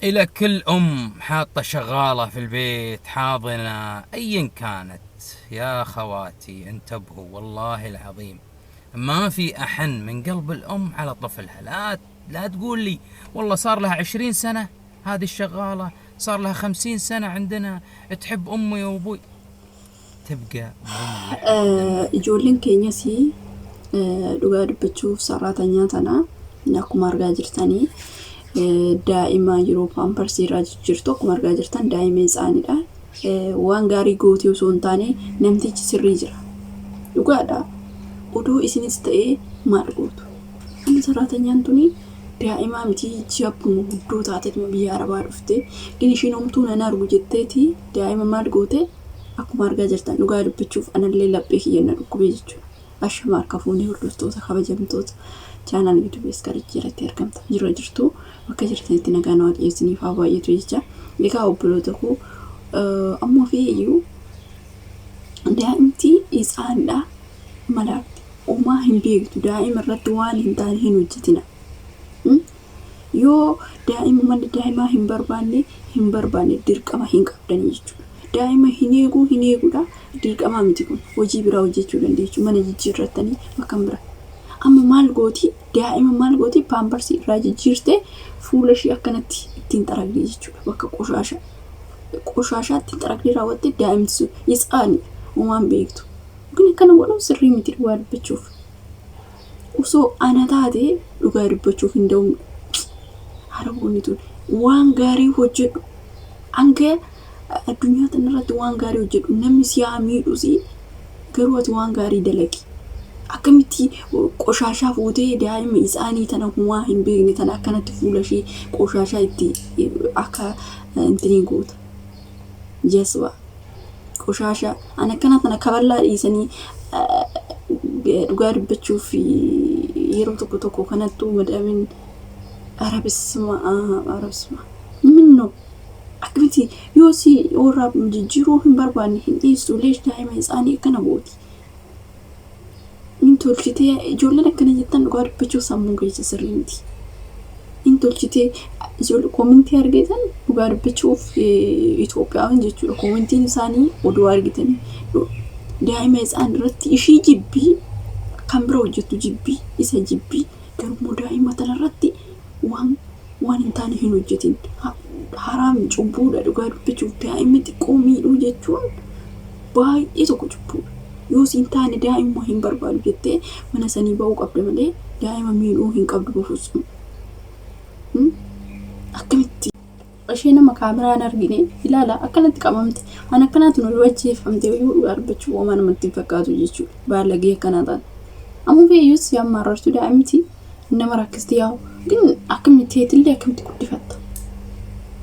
إلى كل أم حاطة شغالة في البيت، حاضنة، أيا كانت، يا خواتي انتبهوا، والله العظيم ما في أحن من قلب الأم على طفلها. لا تقول لي والله صار لها 20 سنة هذه الشغالة، صار لها 50 سنة عندنا، تحب أمي وأبوي. تبقى مو من لحمك ودمك. Ijoolleen keenyas dhugaa dubbachuuf saraatanyaa tana akkuma argaa jirtanii daa'ima yeroo paamparsi irraa jijjiirtu akkuma argaa jirtan daa'ima isaaniidha. Waan gaarii gootee osoo hin taane namtichi sirrii jira. Dhugaadha. Oduu isinis ta'ee maal gootu? Amma saraatanyaan tuni daa'imaa miti, ji'a guddoo taateetuma biyya arabaa dhufte. Gin ishiin homtuu nan argu jetteeti daa'ima maal goote? Akkuma argaa jirtan dhugaa dubbachuuf anallee laphee kiyya na dhukkubee jechuudha. Ashama harka fuunee hordoftoota kabajamtoota channel YouTube Iskarichi irratti argamtan, jira jirtu, bakka jirtanitti nagaan Waaqayyo isiniif haa baay'atu jecha. Egaa obboloota koo, ammoo fi iyyuu daa'imti isaanidha malaakti. Homaa hin beektu, daa'ima irratti waan hin taane hin hojjetina. Yoo daa'ima mana daa'imaa hin barbaanne, hin barbaanne, dirqama hin qabdanii jechuudha. Daa'ima hin eeguu, hin eeguudha, dirqamaa miti kun, hojii biraa hojjechuu dandeessu, mana jijjiirrattanii bakka bira. Amma maal gooti? Daa'ima maal gooti? Paamparsii irraa jijjiirtee fuula ishee akkanatti ittiin xaragdee jechuudha. Bakka qoshaasha qoshaashaa ittiin xaragdee raawwattee, daa'imti sun isaani homaan beektu. Kun akkana godhuun sirrii miti dhugaa dubbachuuf. Osoo ana taate dhugaa dubbachuuf hin da'u. Araboonni tun waan gaarii hojjedhu, hanga addunyaa tanarratti waan gaarii hojjedhu, namni si haa miidhus, garuu ati waan gaarii dalagi. Akkamitti qoshaashaa fuutee daa'ima isaanii tana humaa hin beekne tana akkanatti fuula ishee qoshaashaa itti akka intiniin goota? Jasba qoshaashaa ani akkana tana kaballaa dhiisanii, dhugaa dubbachuuf yeroo tokko tokko kanattuu madaamin arabisma arabisma minno akkamitti yoo si warraa jijjiiruu hin barbaanne hin dhiistu, leesh daa'ima isaanii akkana gooti? Hin tolchitee ijoolleen akkana jettan, dhugaa dubbachuuf sammuun keessa sirrii miti. Hin tolchitee ijoollee koomintii argitan, dhugaa dubbachuuf Itoophiyaan jechuudha, koomintiin isaanii oduu argitanii daa'ima isaan irratti ishii jibbii, kan bira hojjettu jibbii, isa jibbii, garuu daa'ima tanarratti waan hin taane hin hojjetin. Haraam, cubbuudha. Dhugaa dubbachuuf daa'imni xiqqoo miidhuu jechuun baay'ee tokko cubbuudha. Yoo siin taane daa'imuma hin barbaadu jettee mana sanii ba'uu qabda malee daa'ima miidhuu hin qabdu bafuus. Akkamitti ishee nama kaameraan argine ilaala akkanatti qabamte? Waan akkanaatu nu ajjeefamte yoo dhugaa dubbachuu homaa namatti hin fakkaatu jechuudha. Baalagee akkanaa taate. Amma feeyyus si ammaarartu, daa'imti nama rakkisti yaa'u. Gin akkamitti teetillee akkamitti guddifatta?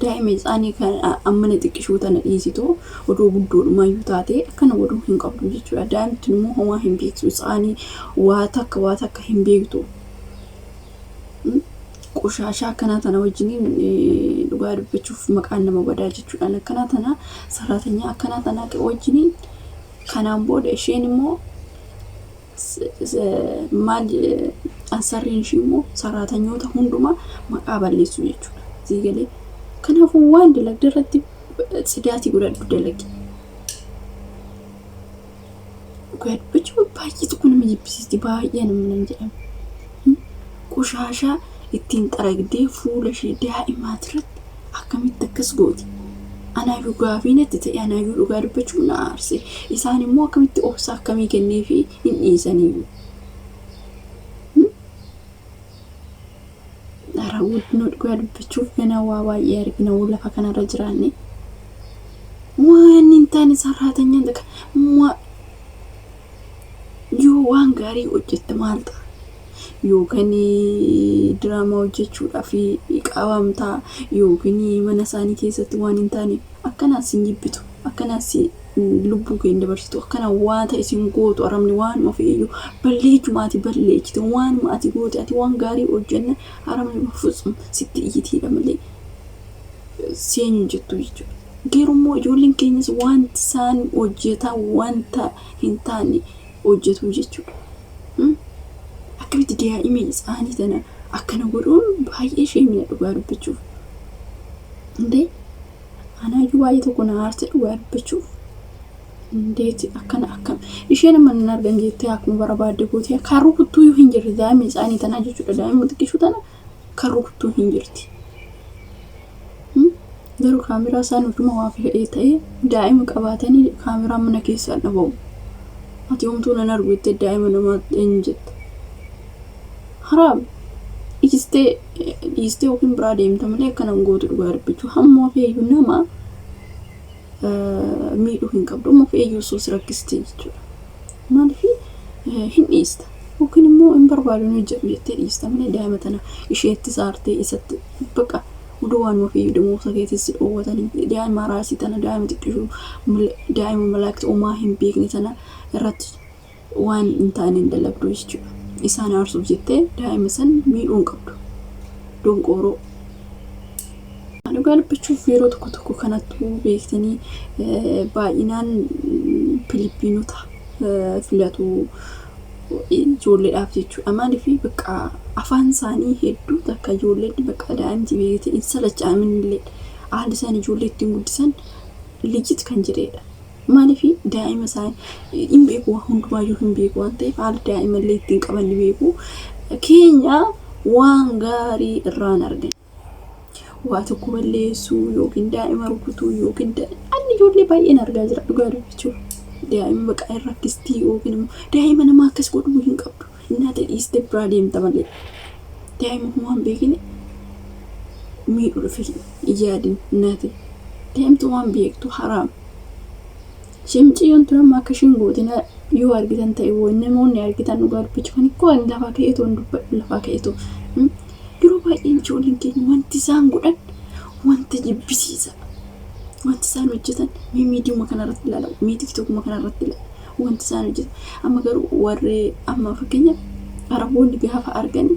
Daa'ima isaanii kan ammana xiqqishuu tana dhiisitoo odoo guddoodhumaayyuu taate akkana godhuu hin qabdu jechuudha. Daa'imti immoo homaa hin beektu, isaanii waa takka waa takka hin beektu. Qoshaashaa akkanaa tana wajjiniin dhugaa dubbachuuf maqaan nama badaa jechuudhaan akkanaa tana saraatanyaa akkanaa tana wajjiniin. Kanaan booda isheen immoo maal ansarriin ishii immoo saraatanyoota hundumaa maqaa balleessuu jechuudha. Siigalee kanaafuu waan dalagde irratti tsidaatii godhadhu dalagi. Dhugaa dubbachuuf baay'ee tokko nama jibbisiisti, baay'ee nama nan jedhama. Qoshaashaa ittiin xaragdee fuula ishee daa'imaati irratti akkamitti akkas gooti? Anaayyuu gaafii natti ta'e, anaayyuu dhugaa dubbachuuf na aarse. Isaan immoo akkamitti obsa akkamii kenneefi hin dhiisaniyyuu? Ara guddinoo, dhugaa dubbachuuf ganaa waa baay'ee argina lafa kanarra jiraanne. Waan hin taane sarraatanyaan takka yoo waan gaarii hojjette maal ta'a? Yookaan diraamaa hojjechuudhaaf qabamtaa, yookiin mana isaanii keessatti waan hin taane akkanaas hin jibbitu, akkanaas lubbuu kee hin dabarsitu, akkana waan ta'e isin gootu. Arabni waanuma fe'eyyuu balleechuma ati balleechite, waanuma ati goote, ati waan gaarii hojjenna, arabni futsum sitti iyyitiidha malee seenyu jettu jechuudha. Garuu ijoolleen keenyas wanti isaan hojjetan wanta hin taane hojjetu jechuudha. Akkamitti daa'ima isaanii tana akkana godhuun baay'ee ishee miidha dhugaa dubbachuuf. Indee anaayyuu baay'ee tokko na aarse dhugaa dubbachuuf. Indeeti akkana akkam isheen amma nan argan jettee akkuma barbaadde gootee kan rukuttuuyyuu hin jirre daa'ima isaanii tanaa jechuudha daa'ima xiqqishuu tana kan rukuttuu hin jirti. Garuu kaameraa isaan utuma waa fedhee ta'ee daa'ima qabaatanii kaameraan mana keessaa dhabamu. Ati homtuu nan argu jettee daa'ima namaa eenyu jetta. Haraam dhiistee dhiistee yookiin biraa deemta malee akkana hin gootu dhugaa dubbachuu hamma feeyyuu nama miidhuu hin qabdu amma feeyyuu osoo si rakkistee jechuudha. Maaliif hin dhiista yookiin immoo hin barbaadu hin hojjedhu jettee dhiista malee daa'ima tana isheetti saartee isatti baqa oduu waanuma feeyyuu damoosa keetis si dhoowwatanii daa'ima raasii tana daa'ima xiqqishuu daa'ima malaakti homaa hin beekne tana irratti waan hin taane hin dalagdu jechuudha. Isaan aarsuuf jettee daa'ima san miidhuu hin qabdu. Donqooroo. Dhugaa dubbachuuf yeroo tokko tokko kanattuu beektanii baay'inaan Filiippiinota filatu ijoolleedhaaf jechuudha. Maaliif bakka afaan isaanii hedduu takka ijoolleen bakka daa'imti beektee hin salacha'amin illee haalli isaan ijoollee ittiin guddisan lijit kan jedhedha. Maaliif daa'ima isaanii hin beeku waan hundumaayyuu hin beeku waan ta'eef haala daa'ima illee ittiin qaban ni beeku. Keenya waan gaarii irraan argan. Waa tokko balleessuu yookiin daa'ima rukutuu yookiin ani ijoollee baay'een argaa jira dhugaa dubbachuuf. Daa'ima baqaa hin rakkistii yookiin immoo daa'ima nama akkas godhuu hin qabdu. Innaata dhiistee biraa deemta malee. Daa'ima homaa hin beekne miidhuu dhufe hin yaadin innaate. Daa'imti waan beektu haraam. Isheen mucayyoon tun amma akka isheen goote yoo argitan ta'e woy namoonni argitan dhugaa dubbachuu kan koo ani lafaa ka'eetoo hin dubbadhu lafaa ka'eetoo. Yeroo baay'ee ijoolleen keenya wanti isaan godhan wanta jibbisiisa. Wanti isaan hojjetan mee miidiyuma kanarratti ilaala mee tiktokuma kanarratti ilaala wanti isaan hojjetan. Amma garuu warri amma fakkeenyaaf Araboonni gaafa argani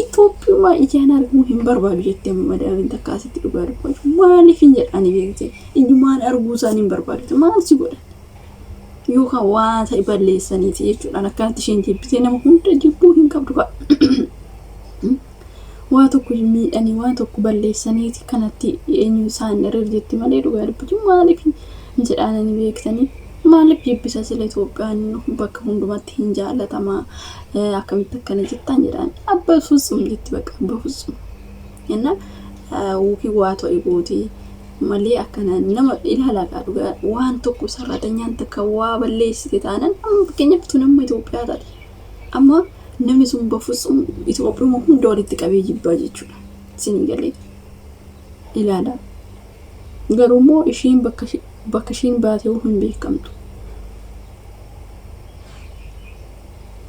Itoophiyummaa ijaan arguu hin barbaadu jettee amma madaamiin takka asitti dhugaa dubbachuu maaliif hin jedhani beekte ijumaan arguu isaanii hin barbaadu maal si godhan yookaan waa ta'e balleessaniiti jechuudhaan akkanatti isheen jibbitee nama hunda jibbuu hin qabdu kaa waa tokko miidhanii waa tokko balleessaniiti kanatti eenyu isaan irra jetti malee dhugaa dubbachuu maaliif hin jedhaanani beektanii maaliif jibbisa sila Itoophiyaan bakka hundumatti hin jaalatamaa akkamitti akkana jettaan jedhaan abba futsum jetti bakka abba futsum jenna yookiin waa ta'e gooti malee akkana nama ilaalaa kaa dhugaa waan tokko sarratanyaan takka waa balleessite taanan amma fakkeenyaaf tun amma Itoophiyaa taate amma namni sun bafutsum Itoophiyuma hunda walitti qabee jibbaa jechuudha isinii galee ilaalaa. Garuu immoo ishiin bakka bakka ishiin baate hoo hin beekamtu.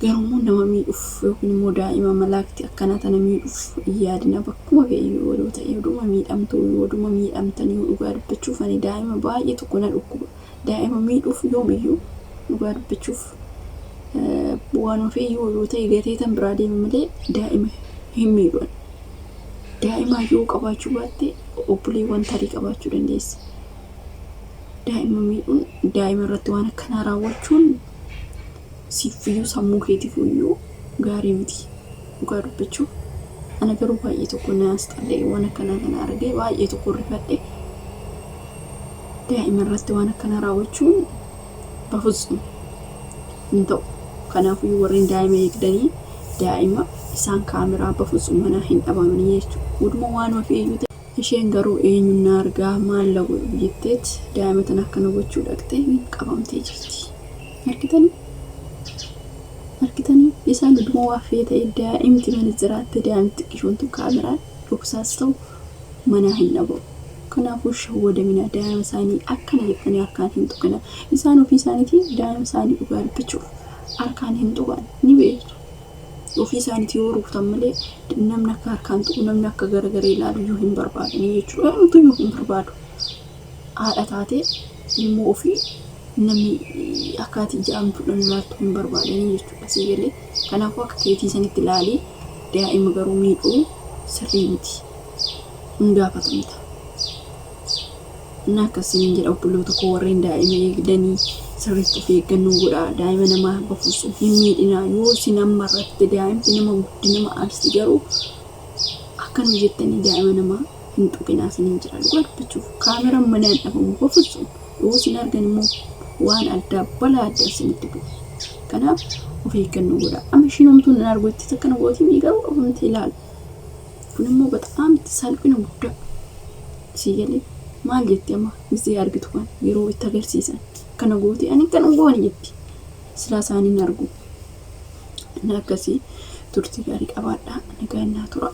Garuu immoo nama miidhuuf yookiin immoo daa'ima malaakti akkanaa tana miidhuuf hin yaadina bakkuma fe'e yoo ta'e oduma miidhamtu oduma miidhamtanii dhugaa dubbachuuf ani daa'ima baay'ee tokko na dhukkuba. Daa'ima miidhuuf yoomiyyuu dhugaa dubbachuuf waanuma fe'e yoo ta'e gatee tan biraa deema malee daa'ima hin miidhu ani. Daa'ima yoo qabaachuu baatte obboleewwan tarii qabaachuu dandeessa. Daa'ima miidhuun daa'ima irratti waan akkanaa raawwachuun siif iyyuu sammuu keetiif iyyuu gaarii miti. Dhugaa dubbachuuf ana garuu baay'ee tokko na asxallee waan akkanaa kana argee baay'ee tokko rifadhe. Daa'ima irratti waan akkanaa raawwachuun bafutsum hin ta'u. Kanaafuu warreen daa'ima eegdanii daa'ima isaan kaameraa bafutsum manaa hin dhabamanii jechuudha. Oduma waanuma fe'iyyuu ta'e. Isheen garuu eenyuun na argaa maal la godhu jetteet daa'ima tana akkana gochuu dhaqxee qabamtee jirti. Argitanii? Argitanii? Isaan oduma waa fe'e ta'e daa'imti mana jiraatte daa'imti xiqqishoon tun kaameraan dhoksaas ta'u manaa hin dhabamu. Kanaafuu shawwadamina daa'ima isaanii akkana jettanii harkaan hin tuqina. Isaan ofii isaaniitii daa'ima isaanii dhugaa dubbachuuf harkaan hin tuqan ni beektu. Ofii isaaniitii yoo rukutan malee namni akka harkaan tuqu namni akka garagaree ilaalu iyyuu hin barbaadanii jechuudha. Eenyutu iyyuu hin barbaadu. Haadha taatee ilmoo ofii namni akka ati ija'amtuudhaan ilaaltu hin barbaadanii jechuudha. Asii galee kanaafuu akka keetii sanitti ilaalii daa'ima garuu miidhuu sirrii miti. Hin gaafatamta. Inni akkasiin jedha obboloota koo warreen daa'ima eegdanii sirriitti of eeggannoo godhaa daa'ima namaa bafuusu hin miidhinaa yoo isin amma irratti daa'imti nama guddi nama aarsi garuu akkanuma jettanii daa'ima namaa Hin tuqinaa isiniin jira dhugaa dubbachuuf kaameraan mana hin dhabamu bofutsu yoo isin argan immoo waan addaa balaa addaa isinitti bu'u. Kanaaf of eeggannoo godhaa. Amma ishiin homtuu hin argu itti akkana gootii mii garuu qabamtee ilaalu. Kun immoo bataam salphina guddaa. Sii galee maal jetti amma gisee argitu kan yeroo itti agarsiisan kana gootee ani kan goone jetti. Silaa isaan hin argu. Inni akkasii turtii gaarii qabaadhaa. Nagaan naa tura.